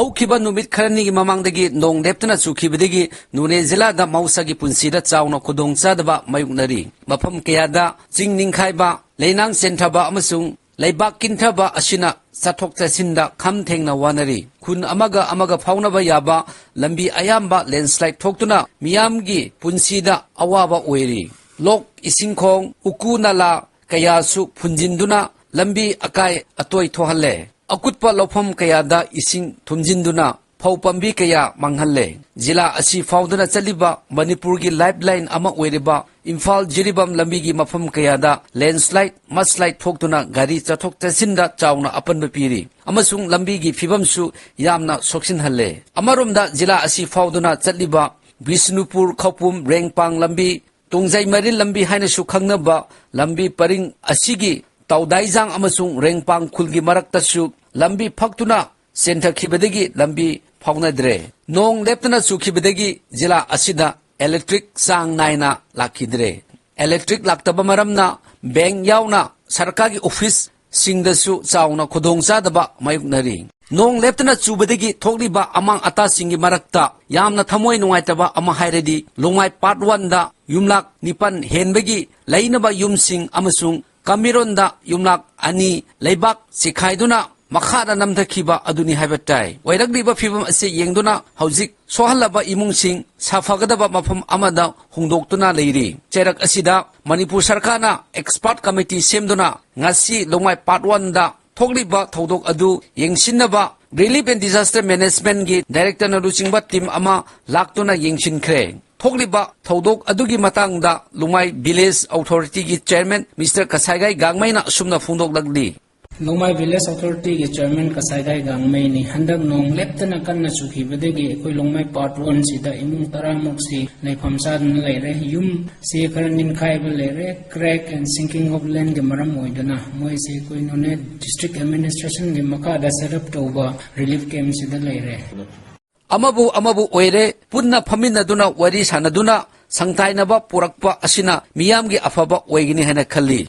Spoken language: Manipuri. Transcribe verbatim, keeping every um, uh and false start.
ꯍꯧꯈꯤꯕ ꯅꯨꯃꯤꯠ ꯈꯔꯅꯤꯒꯤ ꯃꯃꯥꯡꯗꯒꯤ ꯅꯣꯡ ꯂꯦꯞꯇꯅ ꯆꯨꯈꯤꯕꯗꯒꯤ ꯅꯣꯅꯦ ꯖꯤꯂꯥꯗ ꯃꯍꯧꯁꯥꯒꯤ ꯄꯨꯟꯁꯤꯗ ꯆꯥꯎꯅ ꯈꯨꯗꯣꯡꯆꯥꯗꯕ ꯃꯥꯌꯣꯛꯅꯔꯤ꯫ ꯃꯐꯝ ꯀꯌꯥꯗ ꯆꯤꯡ ꯅꯤꯡꯈꯥꯏꯕ, ꯂꯩꯅꯥꯡ ꯆꯦꯟꯊꯕ ꯑꯃꯁꯨꯡ ꯂꯩꯕꯥꯛ ꯀꯤꯟꯊꯕ ꯑꯁꯤꯅ ꯆꯠꯊꯣꯛ ꯆꯠꯁꯤꯟꯗ ꯈꯝ ꯊꯦꯡꯅ ꯋꯥꯅꯔꯤ꯫ ꯈꯨꯟ ꯑꯃꯒ ꯑꯃꯒ ꯐꯥꯎꯅꯕ ꯌꯥꯕ ꯂꯝꯕꯤ ꯑꯌꯥꯝꯕ ꯂꯦꯟꯁ꯭ꯂꯥꯏꯗ ꯊꯣꯛꯇꯨꯅ ꯃꯤꯌꯥꯝꯒꯤ ꯄꯨꯟꯁꯤꯗ ꯑꯋꯥꯕ ꯑꯣꯏꯔꯤ꯫ ꯂꯣꯛ ꯏꯁꯤꯡ ꯈꯣꯡ, ꯎꯀꯨ ꯅꯂꯥ ꯀꯌꯥꯁꯨ ꯐꯨꯟꯖꯤꯟꯗꯨꯅ ꯂꯝꯕꯤ ꯑꯀꯥꯏ ꯑꯇꯣꯏ ꯊꯣꯛꯍꯜꯂꯦ꯫ ꯑꯀꯨꯠꯄ ꯂꯧꯐꯝ ꯀꯌꯥꯗ ꯏꯁꯤꯡ ꯊꯨꯝꯖꯤꯟꯗꯨꯅ ꯐꯧ ꯄꯥꯝꯕꯤ ꯀꯌꯥ ꯃꯥꯡꯍꯜꯂꯦ꯫ ꯖꯤꯂꯥ ꯑꯁꯤ ꯐꯥꯎꯗꯨꯅ ꯆꯠꯂꯤꯕ ꯃꯅꯤꯄꯨꯔꯒꯤ ꯂꯥꯏꯐꯂꯥꯏꯟ ꯑꯃ ꯑꯣꯏꯔꯤꯕ ꯏꯝꯐꯥꯜ ꯖꯤꯔꯤꯕꯥꯝ ꯂꯝꯕꯤꯒꯤ ꯃꯐꯝ ꯀꯌꯥꯗ ꯂꯦꯟꯁ꯭ꯂꯥꯏꯗ, ꯃꯁꯂꯥꯏꯗ ꯊꯣꯛꯇꯨꯅ ꯒꯥꯔꯤ ꯆꯠꯊꯣꯛ ꯆꯠꯁꯤꯟꯗ ꯆꯥꯎꯅ ꯑꯄꯟꯕ ꯄꯤꯔꯤ ꯑꯃꯁꯨꯡ ꯂꯝꯕꯤꯒꯤ ꯐꯤꯕꯝꯁꯨ ꯌꯥꯝꯅ ꯁꯣꯛꯆꯤꯟꯍꯜꯂꯦ꯫ ꯑꯃꯔꯣꯝꯗ ꯖꯤꯂꯥ ꯑꯁꯤ ꯐꯥꯎꯗꯨꯅ ꯆꯠꯂꯤꯕ ꯕꯤꯁꯅꯨꯄꯨꯔ, ꯈꯧꯄꯨꯝ, ꯔꯦꯡꯄꯥꯡ ꯂꯝꯕꯤ, ꯇꯣꯡꯖꯩ ꯃꯔꯤꯜ ꯂꯝꯕꯤ ꯍꯥꯏꯅꯁꯨ ꯈꯪꯅꯕ ꯂꯝꯕꯤ ꯄꯔꯤꯡ ꯑꯁꯤꯒꯤ ꯇꯥꯎꯗꯥꯏꯖꯥꯡ ꯑꯃꯁꯨꯡ ꯔꯦꯡꯄꯥꯡ ꯈꯨꯜꯒꯤ ꯃꯔꯛꯇꯁꯨ ꯂꯝꯕꯤ ꯐꯛꯇꯨꯅ ꯆꯦꯟꯊꯈꯤꯕꯗꯒꯤ ꯂꯝꯕꯤ ꯐꯥꯎꯅꯗ꯭ꯔꯦ꯫ ꯅꯣꯡ ꯂꯦꯞꯇꯅ ꯆꯨꯈꯤꯕꯗꯒꯤ ꯖꯤꯂꯥ ꯑꯁꯤꯗ ꯏꯂꯦꯛꯇ꯭ꯔꯤꯛ ꯆꯥꯡ ꯅꯥꯏꯅ ꯂꯥꯛꯈꯤꯗ꯭ꯔꯦ꯫ ꯏꯂꯦꯛꯇ꯭ꯔꯤꯛ ꯂꯥꯛꯇꯕ ꯃꯔꯝꯅ ꯕꯦꯡꯛ ꯌꯥꯎꯅ ꯁꯔꯀꯥꯔꯒꯤ ꯑꯣꯐꯤꯁꯁꯤꯡꯗꯁꯨ ꯆꯥꯎꯅ ꯈꯨꯗꯣꯡꯆꯥꯗꯕ ꯃꯥꯌꯣꯛꯅꯔꯤ꯫ ꯅꯣꯡ ꯂꯦꯞꯇꯅ ꯆꯨꯕꯗꯒꯤ ꯊꯣꯛꯂꯤꯕ ꯑꯃꯥꯡ ꯑꯇꯥꯁꯤꯡꯒꯤ ꯃꯔꯛꯇ ꯌꯥꯝꯅ ꯊꯃꯣꯏ ꯅꯨꯡꯉꯥꯏꯇꯕ ꯑꯃ ꯍꯥꯏꯔꯗꯤ ꯂꯣꯡꯃꯥꯏ ꯄꯥꯔꯠ ꯋꯥꯟꯗ ꯌꯨꯝꯂꯥꯛ ꯅꯤꯄꯥꯟ ꯍꯦꯟꯕꯒꯤ ꯂꯩꯅꯕ ꯌꯨꯝꯁꯤꯡ ꯑꯃꯁꯨꯡ ꯀꯥꯃꯤꯔꯣꯟꯗ ꯌꯨꯝꯂꯥꯛ ꯑꯅꯤ ꯂꯩꯕꯥꯛ ꯆꯤꯈꯥꯏꯗꯨꯅ ꯃꯈꯥꯗ ꯅꯝꯊꯈꯤꯕ ꯑꯗꯨꯅꯤ ꯍꯥꯏꯕ ꯇꯥꯏ꯫ ꯑꯣꯏꯔꯛꯂꯤꯕ ꯐꯤꯕꯝ ꯑꯁꯤ ꯌꯦꯡꯗꯨꯅ ꯍꯧꯖꯤꯛ ꯁꯣꯛꯍꯜꯂꯕ ꯏꯃꯨꯡꯁꯤꯡ ꯁꯥꯐꯒꯗꯕ ꯃꯐꯝ ꯑꯃꯗ ꯍꯣꯡꯗꯣꯛꯇꯨꯅ ꯂꯩꯔꯤ꯫ ꯆꯩꯔꯛ ꯑꯁꯤꯗ ꯃꯅꯤꯄꯨꯔ ꯁꯔꯀꯥꯔꯅ ꯑꯦꯛꯁꯄꯔꯠ ꯀꯃꯤꯇꯤ ꯁꯦꯝꯗꯨꯅ ꯉꯁꯤ ꯂꯣꯡꯃꯥꯏ ꯄꯥꯔꯠ ꯋꯥꯟꯗ ꯊꯣꯛꯂꯤꯕ ꯊꯧꯗꯣꯛ ꯑꯗꯨ ꯌꯦꯡꯁꯤꯟꯅꯕ ꯔꯤꯂꯤꯐ ꯑꯦꯟ ꯗꯤꯖꯥꯁꯇꯔ ꯃꯦꯅꯦꯖꯃꯦꯟꯠꯒꯤ ꯗꯥꯏꯔꯦꯛꯇꯔꯅ ꯂꯨꯆꯤꯡꯕ ꯇꯤꯝ ꯑꯃ ꯂꯥꯛꯇꯨꯅ ꯌꯦꯡꯁꯤꯟꯈ꯭ꯔꯦ꯫ ꯊꯣꯛꯂꯤꯕ ꯊꯧꯗꯣꯛ ꯑꯗꯨꯒꯤ ꯃꯇꯥꯡꯗ ꯂꯣꯡꯃꯥꯏ ꯚꯤꯂꯦꯖ ꯑꯣꯊꯣꯔꯤꯇꯤꯒꯤ ꯆꯦꯌꯔꯃꯦꯟ ꯃꯤꯁꯇꯔ ꯀꯁꯥꯏꯒꯥꯏ ꯒꯥꯡꯃꯩꯅ ꯑꯁꯨꯝꯅ ꯐꯣꯡꯗꯣꯛꯂꯛꯂꯤ꯫ ꯂꯣꯡꯃꯥꯏ ꯚꯤꯂꯦꯖ ꯑꯣꯊꯣꯔꯤꯇꯤꯒꯤ ꯆꯦꯌꯔꯃꯦꯟ ꯀꯁꯥꯏꯒꯥꯏ ꯒꯥꯡꯃꯩꯅꯤ꯫ ꯍꯟꯗꯛ ꯅꯣꯡ ꯂꯦꯞꯇꯅ ꯀꯟꯅ ꯆꯨꯈꯤꯕꯗꯒꯤ ꯑꯩꯈꯣꯏ ꯂꯣꯡꯃꯥꯏ ꯄꯥꯔꯠ ꯋꯥꯟꯁꯤꯗ ꯏꯃꯨꯡ ꯇꯔꯥꯃꯨꯛꯁꯤ ꯂꯩꯐꯝ ꯆꯥꯗꯅ ꯂꯩꯔꯦ꯫ ꯌꯨꯝ ꯆꯦ ꯈꯔ ꯅꯤꯡꯈꯥꯏꯕ ꯂꯩꯔꯦ꯫ ꯀ꯭ꯔꯦꯛ ꯑꯦꯟ ꯁꯤꯡꯀꯤꯡ ꯑꯣꯐ ꯂꯦꯟꯒꯤ ꯃꯔꯝ ꯑꯣꯏꯗꯨꯅ ꯃꯣꯏꯁꯦ ꯑꯩꯈꯣꯏ ꯅꯣꯅꯦ ꯗꯤꯁꯇ꯭ꯔꯤꯛ ꯑꯦꯗꯃꯤꯅꯤꯁꯇ꯭ꯔꯦꯁꯟꯒꯤ ꯃꯈꯥꯗ ꯁꯦꯠ ꯑꯞ ꯇꯧꯕ ꯔꯤꯂꯤꯐ ꯀꯦꯝꯞꯁꯤꯗ ꯂꯩꯔꯦ꯫ ꯑꯃꯕꯨ ꯑꯃꯕꯨ ꯑꯣꯏꯔꯦ, ꯄꯨꯟꯅ ꯐꯝꯃꯤꯟꯅꯗꯨꯅ ꯋꯥꯔꯤ ꯁꯥꯟꯅꯗꯨꯅ ꯁꯪꯊꯥꯏꯅꯕ ꯄꯨꯔꯛꯄ ꯑꯁꯤꯅ ꯃꯤꯌꯥꯝꯒꯤ ꯑꯐꯕ ꯑꯣꯏꯒꯅꯤ ꯍꯥꯏꯅ ꯈꯜꯂꯤ꯫